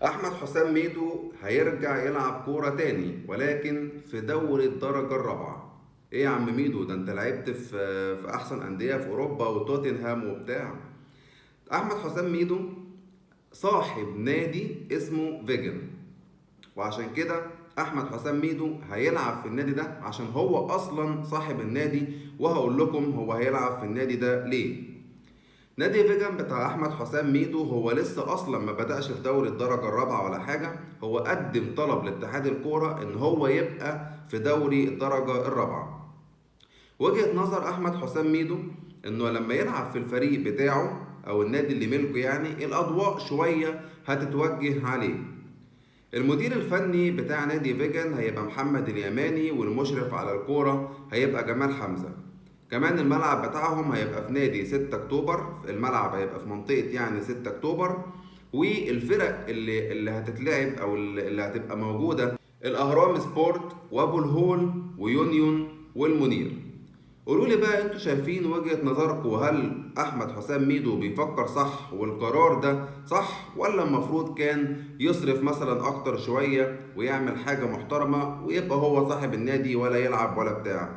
احمد حسام ميدو هيرجع يلعب كورة تاني، ولكن في دوري الدرجة الرابعة. ايه يا عم ميدو، ده انت لعبت في احسن اندية في اوروبا وتوتنهام وبتاع. احمد حسام ميدو صاحب نادي اسمه فيجن، وعشان كده احمد حسام ميدو هيلعب في النادي ده عشان هو اصلا صاحب النادي. وهقول لكم هو هيلعب في النادي ده ليه. نادي فيجن بتاع احمد حسام ميدو هو لسه اصلا ما بدأش في دوري الدرجة الرابعة ولا حاجة. هو قدم طلب لاتحاد الكورة ان هو يبقى في دوري الدرجة الرابعة. وجهة نظر احمد حسام ميدو انه لما يلعب في الفريق بتاعه او النادي اللي ملكه، يعني الاضواء شوية هتتوجه عليه. المدير الفني بتاع نادي فيجن هيبقى محمد اليماني، والمشرف على الكورة هيبقى جمال حمزة. كمان الملعب بتاعهم هيبقى في نادي 6 اكتوبر، الملعب هيبقى في منطقة يعني 6 اكتوبر. والفرق اللي هتتلعب او اللي هتبقى موجودة الاهرام سبورت وابو الهول ويونيون والمنير. قولوا لي بقى انتوا شايفين وجهة نظركم، هل احمد حسام ميدو بيفكر صح والقرار ده صح، ولا المفروض كان يصرف مثلا اكتر شوية ويعمل حاجة محترمة ويبقى هو صاحب النادي ولا يلعب ولا بتاع؟